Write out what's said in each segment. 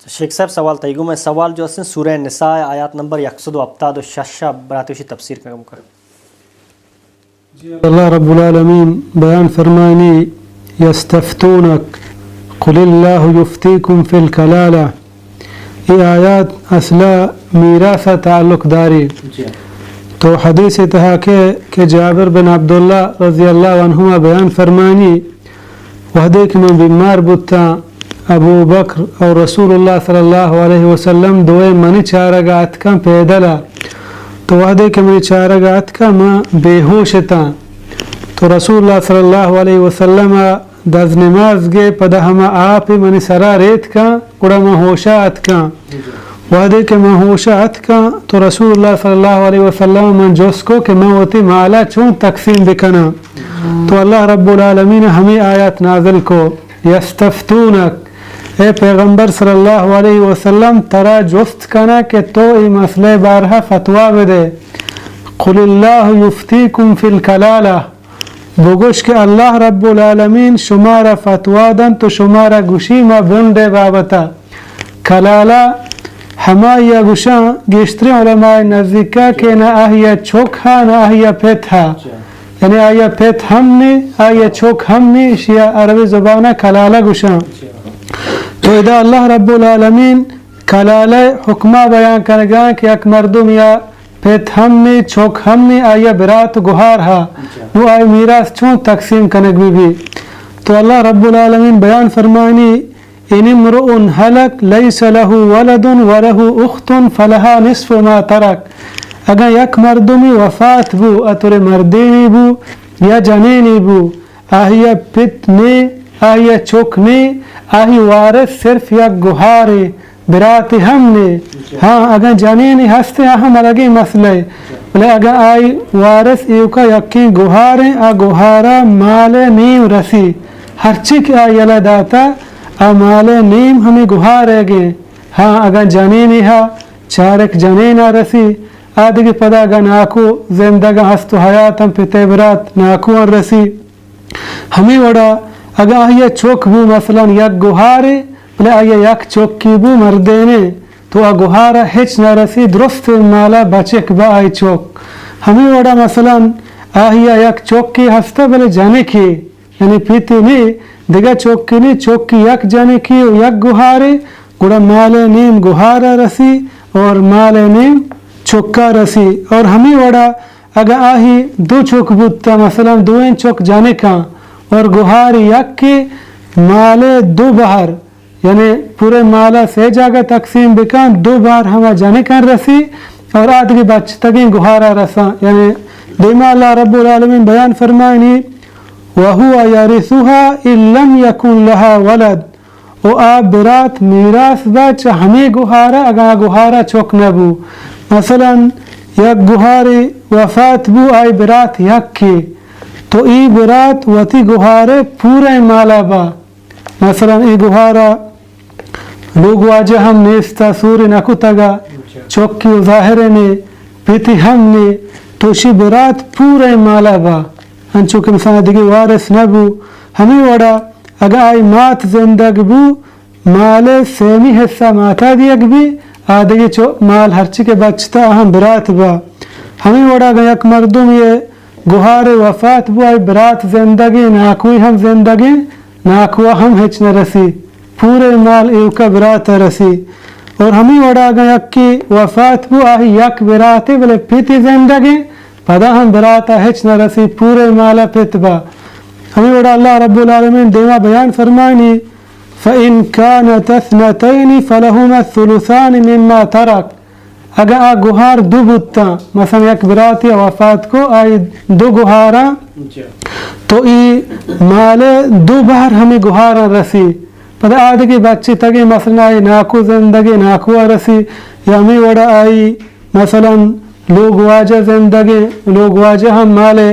شیخ صاحب، سوال تئی گوں۔ مئے سوال جو است سورہ نساء آیات نمبر یک سد و ہپتاد و شش ءَ، برات وشی تفسیر کنگ بکن۔ اللہ رب العالمین بیان فرمائنی، یستفتونک قل اللہ یفتیکم فی الکلالہ۔ اے آیات اصلا میراث ءَ تعلق داری۔ تو حدیث تہا کہ، کہ جابر بن عبداللہ رضی اللہ عنہما بیان فرمائنی، وہدے کہ من بیمار بوتاں، ابو بکر اور رسول اللہ صلی اللہ علیہ وسلم دوئے منی چارگا اتکاں پیدل ءَ۔ تو وہدے کہ منی چارگا اتکاں، من بے ہوش اتاں۔ تو رسول اللہ صلی اللہ علیہ وسلم ءَ دز نماز گے پدا ہما آپ منی سرا ریتکاں، گڑا من ہوشا اتکاں۔ وہدے کہ من ہوشا اتکاں، تو رسول اللہ صلی اللہ علیہ وسلم من جست کو کہ من وتی مالا چون تقسیم بکناں۔ تو اللہ رب العالمین ہمیں آیات نازل کو، یستفتونک، اے پیغمبر صلی اللہ علیہ وسلم، ترا جست کناں کہ تو اے مسئلہ بارہا فتویٰ بدے۔ قل اللہ یفتیکم فی الکلالہ، بگوش کہ اللہ رب العالمین شمارا فتویٰ دنت و شمارا گوشی ما بنڈے بابتا۔ کلالہ ہمائی ءَ گوشاں گیشتریں علماء نزیکا کہ نہ آئی ءَ چک ہا نہ آئی ءَ پت ہا۔ یعنی آئی ءَ پت ہم نے، آئی ءَ چک ہم نے، اشی ءَ عربی زبان ءَ کلالہ گوشاں۔ تو ادا اللہ رب العالمین کلالہ حکمہ بیان کنگا کہ یک مردم یا پت ہم نے، چک ہم نے، آئی ءَ برات گہار ہا، نو آئی میراث چون تقسیم کنگ بی بی؟ تو اللہ رب العالمین بیان فرمائنی، ان امرؤ هلك ليس له ولد وله أخت فلها نصف ما ترك۔ اگاں یک مردمی وفات بو، اترے مردینے بو یا جنینے بو، آہی ءَ پت نے، آہی ءَ چک نے، آہی وارث صرف یک گہارے، براتے ہم نے۔ ہاں، اگاں جنینے ہستے، آ ہم الگیں مسئلہ ہے۔ بلے اگاں آئی وارث ایوکا یکیں گہاریں، آ گہارا مال نیم رسی۔ ہرچی کہ آ یلہ داتا، آ مال نیم ہمیں گہارے گے۔ ہاں، اگاں جنینے ہا، چارک جنینا رسی۔ آ دگہ پدا اگاں ناکو زندگ ہست و حیات ہم پتے برات ناکو ہم رسی۔ ہمے وڑا اگاں آئی ءَ چک بو، مثلاً یک گہارے، بلے آئی ءَ یک چکی بو مردینے، تو آ گہار ءَ ہچ نہ رسی، درست مال ءَ بچک با آئی چک۔ ہمے وڑا مثلاً آئی ءَ یک چکے ہستہ، بلے جنکے، یعنی پیتی نی، دگہ چکی نی، چکی یک جنکے و یک گہارے، گڑا مال ءِ نیم گہار ءَ رسی اور مال ءِ نیم چک ءَ رسی۔ اور ہمے وڑا اگاں آہی دو چک بوتاں، مثلاً دوئیں چک جنکاں اور گہار یکے، مال ءِ دو بہر، یعنی پورے مال ءَ سے جاگہ تقسیم بکاں، دو بہر ہما جنکاں رسی اور آ دگہ بچتگیں گہار ءَ رساں۔ یعنی دیما اللہ رب العالمین بیان فرمائنی، وهو يرثها إن لم يكن لها ولد، و آ برات میراث با چہ ہمے گہارا، اگاں آ گہارا چک نہ بو۔ مثلاً یک گہارے وفات بو، آئی برات یکے، تو ای برات وتی گہارے پوریں مالا با۔ مثلاً ای گہارا لوگ واجہ ہم نیستا، سور نہ کتگا، چکی و ظاہر نے، پتی ہم نے، تو شی برات پوریں مالا با۔ انچو کہ مثلاً دگہ وارث نہ بو۔ ہمے وڑا اگاں آئی مات زندگ بو، مال ءِ سیمی حصہ ماتا دیگ بی، آ دگہ چو مال ہرچی کہ بچتا آہاں برات با۔ ہمے وڑا اگاں یک مردم یہ گہار وفات بو، آئی برات زندگیں، ناکوئی ہم زندگیں، ناکوا ہم ہچ نہ رسی، پورے مال ایوکا برات رسی۔ اور ہمے وڑا اگاں یکے وفات بو، آہی یک براتے، بلے پتی زندگیں، پدا ہم براتا ہچ نہ رسی، پورے مالا پت با۔ ہمے وڑا اللہ رب العالمین دیما بیان فرمائنی، فإن كانت اثنتين فلهما الثلثان مما ترك۔ اگاں آ گہار دو بوتاں، مثلاً یک براتے وفات کو، آئی دو گہاراں، تو ای مال ءِ دو بہر ہمے گہاراں رسی۔ پدا آ دگہ بچتگیں، مثلاً آئی ناکو زندگیں، ناکو ءَ رسی، یا ہمے وڑا آئی مثلاً لوگ واجہ زندگیں، لوگ واجہ ہم مال ءِ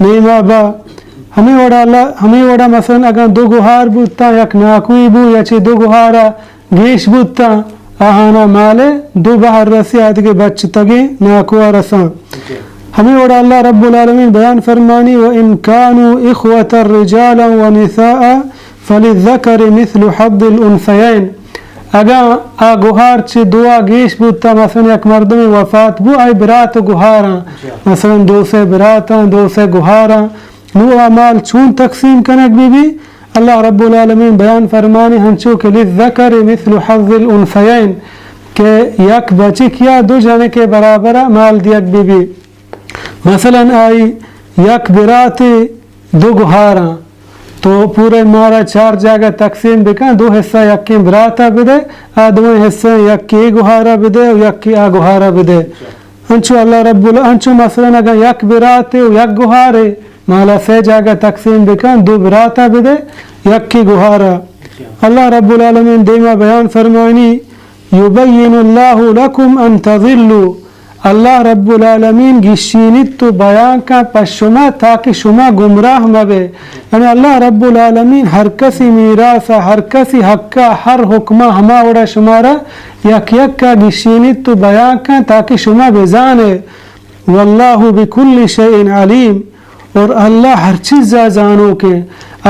نیما با۔ ہمے وڑا اللہ، ہمے وڑا مثلاً اگاں دو گہار بوتاں، یک ناکوئی بو یا چہ دو گہارا گیش بوتاں، آہانا مال ءِ دو بہر رسی، آ دگہ بچتگیں ناکوا رساں۔ ہمے وڑا اللہ رب العالمین بیان فرمانی، وإن كانوا إخوة رجالا ونساء فللذكر مثل حظ الأنثيين۔ اگاں آ گہار چہ دو ءَ گیش بوتا، مثلاً یک مردمے وفات بو، آئی برات و گہاراں، جی۔ مثلاً دو سے براتاں، دو سے گہاراں، نو آ مال چون تقسیم کنگ بہ بی؟ اللہ رب العالمین بیان فرمانی ہنچو کہ للذکر مثل حظ الانثیین، کہ یک بچک یا دو جنک برابر مال دیگ بہ بی۔ مثلاً آئی یک براتے دو گہاراں، تو پورے مارا چار جاگہ تقسیم بکن، دو حصہ یکیں براتا بدے، آ دوئیں حصہ یکے گہارا بدے و یکے آ گہارا بدے۔ انچو اللہ رب ال-، انچو مثلاً اگاں یک براتے و یک گہارے، مالا سے جاگہ تقسیم بکن، دو براتا بدے، یکے گہارا۔ اللہ رب العالمین دیما بیان فرمانی، یبین اللہ لکم ان تضلوا، اللہ رب العالمین گیشینیت و بیان کن پہ شما تاکہ شما گمراہ مبے۔ یعنی اللہ رب العالمین ہر کسی میراث، ہر کسی حق، ہر حکمہ ہما وڑا شمارا یک یک گیشینیت و بیان کن تاکہ شما بزانے۔ واللہ بکل شیء علیم، اور اللہ ہر چیزا زانوکیں۔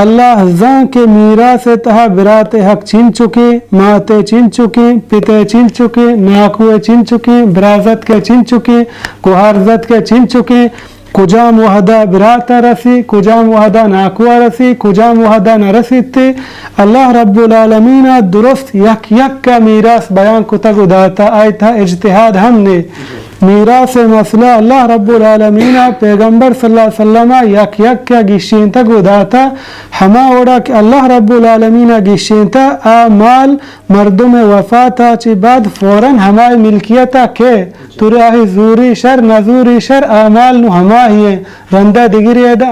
اللہ زان کہ میراث تہا برات حق چنچکیں، مات چنچکیں، پت چنچکیں، ناکو چنچکیں، برازتک چنچکیں، گہارزتک چنچکیں، کجام وہدا برات رسی، کجام وہدا ناکو رسی، کجام وہدا نرسیتے۔ اللہ رب العالمین درست یک یک میراث بیان کتگ و داتا، آئی تہا اجتہاد ہم نے۔ میراث مسئلہ اللہ رب العالمین ء پیغمبر صلی اللہ علیہ وسلم ء یک یک ء گیشینتگ و داتا، ہما وڑا کہ اللہ رب العالمین ء گیشینتا، آ مال مردم وفات ء چہ بعد فوراً ہمائے ملکیت ء کہ تراہی زوری شر نہ زوری شر، آ مال نو ہماہی ہیں، رندہ دگری ادا